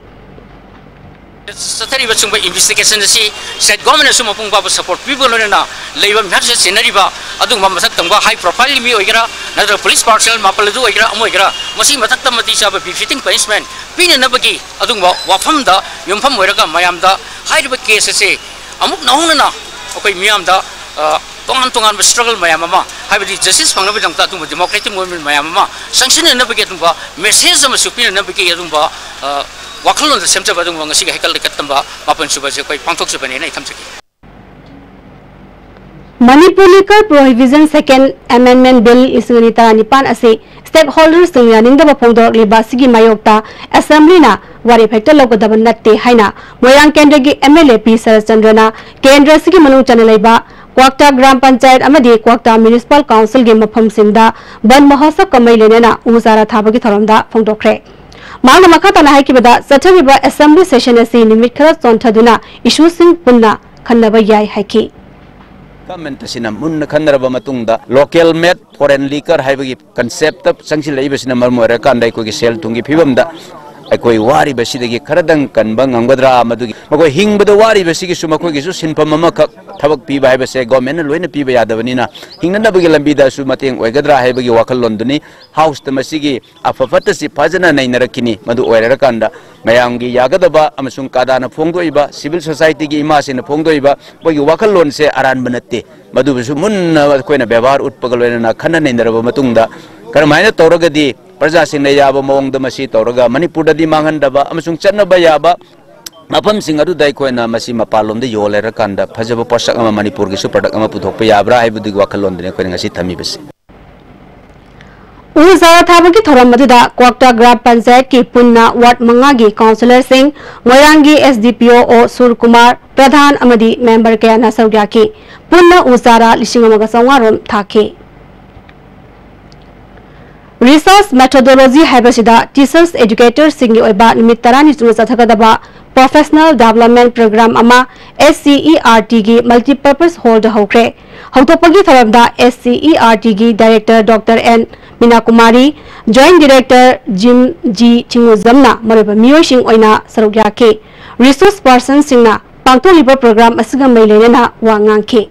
ꯆꯠꯊꯔꯤꯕ ꯁꯤꯒꯨꯝꯕ investigation ꯑꯁꯤ state government ꯅꯁꯨ ꯃꯄꯨꯡ ꯐꯥꯕ support ꯄꯤꯕꯒ ꯂꯣꯏꯅꯅ ꯂꯩꯕ ꯃꯌꯥꯝꯁꯤꯗ ꯆꯦꯟꯅꯔꯤꯕ ꯑꯗꯨꯒꯨꯝꯕ ꯃꯊꯛ ꯊꯪꯕ high profile ꯃꯤ ꯑꯣꯏꯒꯦꯔꯥ, ꯅꯠꯇ꯭ꯔꯒ police personnel ꯃꯥꯄꯜ ꯑꯗꯨ ꯑꯣꯏꯒꯦꯔꯥ, ꯑꯃ ꯑꯣꯏꯒꯦꯔꯥ, ꯃꯁꯤꯒꯤ ꯃꯊꯛꯇ ꯃꯇꯤꯛ ꯆꯥꯕ befitting punishment ꯄꯤꯅꯅꯕꯒꯤ ꯑꯗꯨꯒꯨꯝꯕ ꯋꯥꯐꯝꯗ ꯌꯨꯝꯐꯝ ꯑꯣꯏꯔꯒ ꯃꯌꯥꯝꯗ ꯍꯥꯏꯔꯤꯕ case ꯑꯁꯤ ꯑꯃꯨꯛ ꯅꯧꯍꯧꯅꯅ ꯑꯩꯈꯣꯏ ꯃꯤꯌꯥꯝꯗ, ꯑ, ꯇꯣꯉꯥꯟ ꯇꯣꯉꯥꯟꯕ struggle ꯃꯌꯥꯝ ꯑꯃ, ꯍꯥꯏꯕꯗꯤ justice ꯐꯪꯅꯕꯒꯤꯗꯃꯛꯇ ꯑꯗꯨꯒꯨꯝꯕ democratic movement ꯃꯌꯥꯝ ꯑꯃ ꯆꯪꯁꯤꯟꯅꯅꯕꯒꯤ ꯑꯗꯨꯒꯨꯝꯕ message ꯑꯃꯁꯨ ꯄꯤꯅꯅꯕꯒꯤ ꯑꯗꯨꯒꯨꯝꯕ, ꯑ, ꯋꯥꯈꯜꯂꯣꯟꯗ ꯁꯦꯝꯖꯕ ꯑꯗꯨꯒꯨꯝꯕ ꯉꯁꯤꯒꯤ ꯍꯩꯀꯠ ꯂꯩꯀꯠ ꯇꯝꯕ ꯃꯥꯄꯟ ꯁꯨꯕꯁꯦ ꯑꯩꯈꯣꯏ ꯄꯥꯡꯊꯣꯛꯆꯕꯅꯦꯅ ꯑꯩ ꯊꯝꯖꯒꯦ꯫ Manipur Liquor Prohibition Second Amendment Bill ꯂꯤꯁꯤꯡ ꯑꯅꯤ ꯇꯔꯥꯅꯤꯄꯥꯟ ꯑꯁꯤ stakeholder ꯁꯤꯡꯅ ꯌꯥꯅꯤꯡꯗꯕ ꯐꯣꯡꯗꯣꯔꯛꯂꯤꯕ ꯑꯁꯤꯒꯤ ꯃꯥꯌꯣꯛꯇ assembly ꯅ ꯋꯥꯔꯦꯞ ꯍꯦꯛꯇ ꯂꯧꯒꯗꯕ ꯅꯠꯇꯦ ꯍꯥꯏꯅ ꯃꯣꯏꯔꯥꯡ ꯀꯦꯟꯗ꯭ꯔꯒꯤ M L A P ꯁꯔꯠꯆꯟꯗ꯭ꯔꯅ ꯀꯦꯟꯗ꯭ꯔ ꯑꯁꯤꯒꯤ ꯃꯅꯨꯡ ꯆꯟꯅ ꯂꯩꯕ ꯀ꯭ꯋꯥꯛꯇꯥ ꯒ꯭ꯔꯥꯝ ꯄꯟꯆꯥꯌꯠ ꯑꯃꯗꯤ ꯀ꯭ꯋꯥꯛꯇꯥ municipal council ꯒꯤ ꯃꯐꯝꯁꯤꯡꯗ ꯕꯟꯗ ꯃꯍꯣꯠꯁꯕꯀ ꯃꯔꯤ ꯂꯩꯅꯅ ꯎ ꯆꯥꯔꯥ ꯊꯥꯕꯒꯤ ꯊꯧꯔꯝꯗ ꯐꯣꯡꯗꯣꯛꯈ꯭ꯔꯦ꯫ ꯃꯍꯥꯛꯅ ꯃꯈꯥ ꯇꯥꯅ ꯍꯥꯏꯈꯤꯕꯗ, ꯆꯠꯊꯔꯤꯕ assembly session ꯑꯁꯤ ꯅꯨꯃꯤꯠ ꯈꯔ ꯆꯣꯟꯊꯗꯨꯅ issue ꯁꯤꯡ ꯄꯨꯟꯅ ꯈꯟꯅꯕ ꯌꯥꯏ ꯍꯥꯏꯈꯤ꯫ Government ꯑꯁꯤꯅ ꯃꯨꯟꯅ ꯈꯟꯅꯔꯕ ꯃꯇꯨꯡꯗ local made foreign liquor ꯍꯥꯏꯕꯒꯤ concept ꯇ ꯆꯪꯁꯤꯜꯂꯛꯏꯕꯁꯤꯅ ꯃꯔꯝ ꯑꯣꯏꯔꯀꯥꯟꯗ ꯑꯩꯈꯣꯏꯒꯤ ꯁꯦꯜ ꯊꯨꯝꯒꯤ ꯐꯤꯕꯝꯗ ꯑꯩꯈꯣꯏ ꯋꯥꯔꯤꯕꯁꯤꯗꯒꯤ ꯈꯔꯗꯪ ꯀꯟꯕ ꯉꯝꯒꯗ꯭ꯔꯥ, ꯃꯗꯨꯒꯤ ꯃꯈꯣꯏ ꯍꯤꯡꯕꯗ ꯋꯥꯔꯤꯕꯁꯤꯒꯤꯁꯨ ꯃꯈꯣꯏꯒꯤꯁꯨ ꯁꯤꯟꯐꯝ ꯑꯃꯈꯛ ꯊꯕꯛ ꯄꯤꯕ ꯍꯥꯏꯕꯁꯦ government ꯅ ꯂꯣꯏꯅ ꯄꯤꯕ ꯌꯥꯗꯕꯅꯤꯅ ꯍꯤꯡꯅꯅꯕꯒꯤ ꯂꯝꯕꯤꯗꯁꯨ ꯃꯇꯦꯡ ꯑꯣꯏꯒꯗ꯭ꯔꯥ ꯍꯥꯏꯕꯒꯤ ꯋꯥꯈꯜꯂꯣꯟꯗꯨꯅꯤ꯫ House ꯇ ꯃꯁꯤꯒꯤ ꯑꯐ ꯐꯠꯇꯁꯤ ꯐꯖꯅ ꯅꯩꯅꯔꯛꯈꯤꯅꯤ꯫ ꯃꯗꯨ ꯑꯣꯏꯔꯀꯥꯟꯗ ꯃꯌꯥꯝꯒꯤ ꯌꯥꯒꯗꯕ ꯑꯃꯁꯨꯡ ꯀꯥꯗꯥꯅ ꯐꯣꯡꯗꯣꯛꯏꯕ, civil society ꯒꯤ ꯏꯃꯥꯁꯤꯡꯅ ꯐꯣꯡꯗꯣꯛꯏꯕ ꯃꯣꯏꯒꯤ ꯋꯥꯈꯜꯂꯣꯟꯁꯦ ꯑꯔꯥꯟꯕ ꯅꯠꯇꯦ꯫ ꯃꯗꯨꯕꯨꯁꯨ ꯃꯨꯟꯅ ꯑꯩꯈꯣꯏꯅ ꯕꯦꯕꯥꯔ ꯎꯠꯄꯒ ꯂꯣꯏꯅꯅ ꯈꯟꯅ ꯅꯩꯅꯔꯕ ꯃꯇꯨꯡꯗ ꯀꯔꯝꯍꯥꯏꯅ ꯇꯧꯔꯒꯗꯤ ꯄ꯭ꯔꯖꯥꯁꯤꯡꯅ ꯌꯥꯕ ꯃꯑꯣꯡꯗ ꯃꯁꯤ ꯇꯧꯔꯒ ꯃꯅꯤꯄꯨꯔꯗꯗꯤ ꯃꯥꯡꯍꯟꯗꯕ ꯑꯃꯁꯨꯡ ꯆꯠꯅꯕ ꯌꯥꯕ ꯃꯐꯝꯁꯤꯡ ꯑꯗꯨꯗ ꯑꯩꯈꯣꯏꯅ ꯃꯁꯤ ꯃꯄꯥꯟꯂꯣꯝꯗ ꯌꯣꯜꯂꯦꯔꯀꯥꯟꯗ ꯐꯖꯕ ꯄꯣꯠꯁꯛ ꯑꯃ, ꯃꯅꯤꯄꯨꯔꯒꯤꯁꯨ product ꯑꯃ ꯄꯨꯊꯣꯛꯄ ꯌꯥꯕ꯭ꯔꯥ ꯍꯥꯏꯕꯗꯨꯒꯤ ꯋꯥꯈꯜꯂꯣꯟꯗꯨꯅꯤ ꯑꯩꯈꯣꯏꯅ ꯉꯁꯤ ꯊꯝꯃꯤꯕꯁꯤ꯫ ꯎ ꯆꯥꯔꯥ ꯊꯥꯕꯒꯤ ꯊꯧꯔꯝ ꯑꯗꯨꯗ ꯀ꯭ꯋꯥꯛꯇꯥ ꯒ꯭ꯔꯥꯝ ꯄꯟꯆꯥꯌꯠꯀꯤ ꯄꯨꯟꯅ ward ꯃꯉꯥꯒꯤ councillorꯁꯤꯡ, ꯃꯣꯏꯔꯥꯡꯒꯤ S D P O ꯑꯣ ꯁꯨꯔꯀꯨꯃꯥꯔ ꯄ꯭ꯔꯙꯥꯟ ꯑꯃꯗꯤ member ꯀꯌꯥꯅ ꯁꯔꯨꯛ ꯌꯥꯈꯤ꯫ ꯄꯨꯟꯅ ꯎ ꯆꯥꯔꯥ ꯂꯤꯁꯤꯡ ꯑꯃꯒ ꯆꯥꯝꯃꯉꯥ ꯔꯣꯝ ꯊꯥꯈꯤ꯫ Research methodology ꯍꯥꯏꯕꯁꯤꯗ teachers educatorꯁꯤꯡꯒꯤ ꯑꯣꯏꯕ ꯅꯨꯃꯤꯠ ꯇꯔꯥꯅꯤ ꯆꯨꯞꯅ ꯆꯠꯊꯒꯗꯕ professional development program ꯑꯃ S C E R Tꯒꯤ multipurpose hallꯗ ꯍꯧꯈ꯭ꯔꯦ꯫ ꯍꯧꯗꯣꯛꯄꯒꯤ ꯊꯧꯔꯝꯗ S C E R Tꯒꯤ director Doctor N ꯃꯤꯅꯥꯀꯨꯃꯥꯔꯤ, joint director Jim G ꯆꯤꯡꯉꯨꯖꯝꯅ ꯃꯔꯨꯑꯣꯏꯕ ꯃꯤꯑꯣꯏꯁꯤꯡ ꯑꯣꯏꯅ ꯁꯔꯨꯛ ꯌꯥꯈꯤ꯫ Resource personꯁꯤꯡꯅ ꯄꯥꯡꯊꯣꯛꯂꯤꯕ program ꯑꯁꯤꯒ ꯃꯔꯤ ꯂꯩꯅꯅ ꯋꯥ ꯉꯥꯡꯈꯤ꯫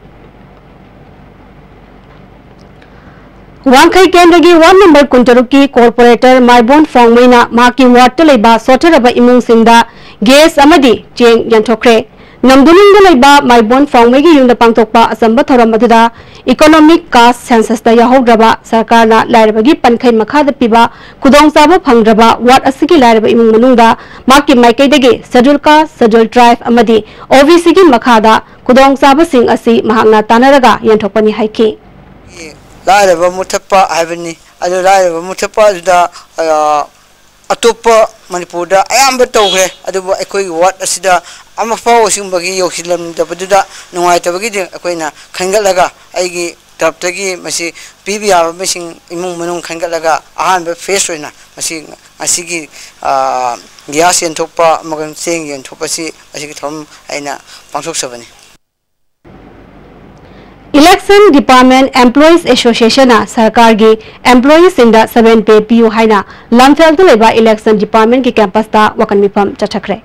ꯋꯥꯡꯈꯩ ꯀꯦꯟꯗ꯭ꯔꯒꯤ ward number ꯀꯨꯟꯇꯔꯨꯛꯀꯤ corporator ꯃꯥꯏꯕꯣꯟ ꯐꯣꯡꯃꯩꯅ ꯃꯍꯥꯛꯀꯤ wardꯇ ꯂꯩꯕ ꯁꯣꯠꯊꯔꯕ ꯏꯃꯨꯡꯁꯤꯡꯗ gas ꯑꯃꯗꯤ ꯆꯦꯡ ꯌꯦꯟꯊꯣꯛꯈ꯭ꯔꯦ꯫ ꯅꯝꯗꯨꯅꯨꯡꯗ ꯂꯩꯕ ꯃꯥꯏꯕꯣꯟ ꯐꯣꯡꯃꯩꯒꯤ ꯌꯨꯝꯗ ꯄꯥꯡꯊꯣꯛꯄ ꯑꯆꯝꯕ ꯊꯧꯔꯝ ꯑꯗꯨꯗ economic caste censusꯇ ꯌꯥꯎꯍꯧꯗ꯭ꯔꯕ, ꯁꯔꯀꯥꯔꯅ ꯂꯥꯏꯔꯕꯒꯤ ꯄꯟꯈꯩ ꯃꯈꯥꯗ ꯄꯤꯕ ꯈꯨꯗꯣꯡꯆꯥꯕ ꯐꯪꯗ꯭ꯔꯕ ward ꯑꯁꯤꯒꯤ ꯂꯥꯏꯔꯕ ꯏꯃꯨꯡ ꯃꯅꯨꯡꯗ ꯃꯍꯥꯛꯀꯤ ꯃꯥꯏꯀꯩꯗꯒꯤ Scheduled Caste, Scheduled Tribe ꯑꯃꯗꯤ OBCꯒꯤ ꯃꯈꯥꯗ ꯈꯨꯗꯣꯡꯆꯥꯕꯁꯤꯡ ꯑꯁꯤ ꯃꯍꯥꯛꯅ ꯇꯥꯟꯅꯔꯒ ꯌꯦꯟꯊꯣꯛꯄꯅꯤ ꯍꯥꯏꯈꯤ꯫ ꯂꯥꯏꯔꯕ ꯃꯨꯊꯠꯄ ꯍꯥꯏꯕꯅꯤ꯫ ꯑꯗꯨ ꯂꯥꯏꯔꯕ ꯃꯨꯊꯠꯄ ꯑꯗꯨꯗ, ꯑ, ꯑꯇꯣꯞꯄ ꯃꯅꯤꯄꯨꯔꯗ ꯑꯌꯥꯝꯕ ꯇꯧꯈ꯭ꯔꯦ, ꯑꯗꯨꯕꯨ ꯑꯩꯈꯣꯏꯒꯤ ward ꯑꯁꯤꯗ ꯑꯃꯐꯥꯎ ꯑꯁꯤꯒꯨꯝꯕꯒꯤ ꯌꯧꯁꯤꯜꯂꯝꯗꯕꯗꯨꯗ ꯅꯨꯡꯉꯥꯏꯇꯕꯒꯤꯗꯤ ꯑꯩꯈꯣꯏꯅ ꯈꯟꯒꯠꯂꯒ ꯑꯩꯒꯤ ꯇꯔꯞꯇꯒꯤ ꯃꯁꯤ ꯄꯤꯕ ꯌꯥꯕ ꯃꯁꯤꯡ ꯏꯃꯨꯡ ꯃꯅꯨꯡ ꯈꯟꯒꯠꯂꯒ ꯑꯍꯥꯟꯕ phase ꯑꯣꯏꯅ ꯃꯁꯤ ꯉꯁꯤꯒꯤ, ꯑ, gas ꯌꯦꯟꯊꯣꯛꯄ ꯑꯃꯒ ꯆꯦꯡ ꯌꯦꯟꯊꯣꯛꯄꯁꯤ ꯑꯁꯤꯒꯤ ꯊꯧꯔꯝ ꯑꯩꯅ ꯄꯥꯡꯊꯣꯛꯆꯕꯅꯤ꯫ Election Department Employees Associationꯅ ꯁꯔꯀꯥꯔꯒꯤ employeeꯁꯤꯡꯗ seven pay ꯄꯤꯌꯨ ꯍꯥꯏꯅ ꯂꯝꯐꯦꯜꯗ ꯂꯩꯕ Election Departmentꯀꯤ campusꯇ ꯋꯥꯀꯟ ꯃꯤꯐꯝ ꯆꯠꯊꯈ꯭ꯔꯦ꯫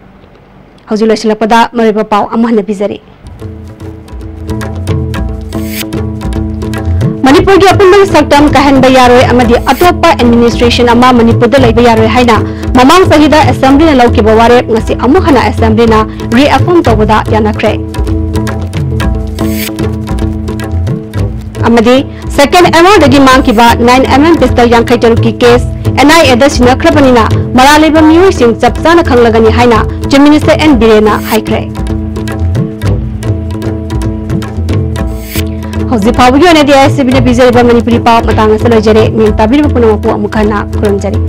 ꯍꯧꯖꯤꯛ ꯂꯣꯏꯁꯤꯜꯂꯛꯄꯗ ꯃꯔꯨꯑꯣꯏꯕ ꯄꯥꯎ ꯑꯃꯨꯛ ꯍꯟꯅ ꯄꯤꯖꯔꯤ꯫ ꯃꯅꯤꯄꯨꯔꯒꯤ ꯑꯄꯨꯟꯕꯒꯤ ꯁꯛꯇꯝ ꯀꯥꯏꯍꯟꯕ ꯌꯥꯔꯣꯏ ꯑꯃꯗꯤ ꯑꯇꯣꯞꯄ administration ꯑꯃ ꯃꯅꯤꯄꯨꯔꯗ ꯂꯩꯕ ꯌꯥꯔꯣꯏ ꯍꯥꯏꯅ ꯃꯃꯥꯡ ꯆꯍꯤꯗ Assemblyꯅ ꯂꯧꯈꯤꯕ ꯋꯥꯔꯦꯞ ꯉꯁꯤ ꯑꯃꯨꯛ ꯍꯟꯅ Assemblyꯅ reaffirm ꯇꯧꯕꯗ ꯌꯥꯅꯈ꯭ꯔꯦ꯫ ꯑꯃꯗꯤ second M R ꯗꯒꯤ ꯃꯥꯡꯈꯤꯕ nine M M pistol ꯌꯥꯡꯈꯩ ꯇꯔꯨꯛꯀꯤ case N I A ꯗ ꯁꯤꯟꯅꯈ꯭ꯔꯕꯅꯤꯅ ꯃꯔꯥꯜ ꯂꯩꯕ ꯃꯤꯑꯣꯏꯁꯤꯡ ꯆꯞ ꯆꯥꯅ ꯈꯪꯂꯒꯅꯤ ꯍꯥꯏꯅ Chief Minister N ꯕꯤꯔꯦꯟꯅ ꯍꯥꯏꯈ꯭ꯔꯦ꯫ ꯍꯧꯖꯤꯛ ꯐꯥꯎꯕꯒꯤ ꯑꯣꯏꯅꯗꯤ ISTV ꯅ ꯄꯤꯖꯔꯤꯕ ꯃꯅꯤꯄꯨꯔꯤ ꯄꯥꯎ ꯃꯇꯥꯡ ꯑꯁꯤꯗ ꯂꯣꯏꯖꯔꯦ꯫ ꯅꯤꯡ ꯇꯥꯕꯤꯔꯤꯕ ꯄꯨꯝꯅꯃꯛꯄꯨ ꯑꯃꯨꯛ ꯍꯟꯅ ꯈꯨꯔꯨꯝꯖꯔꯤ꯫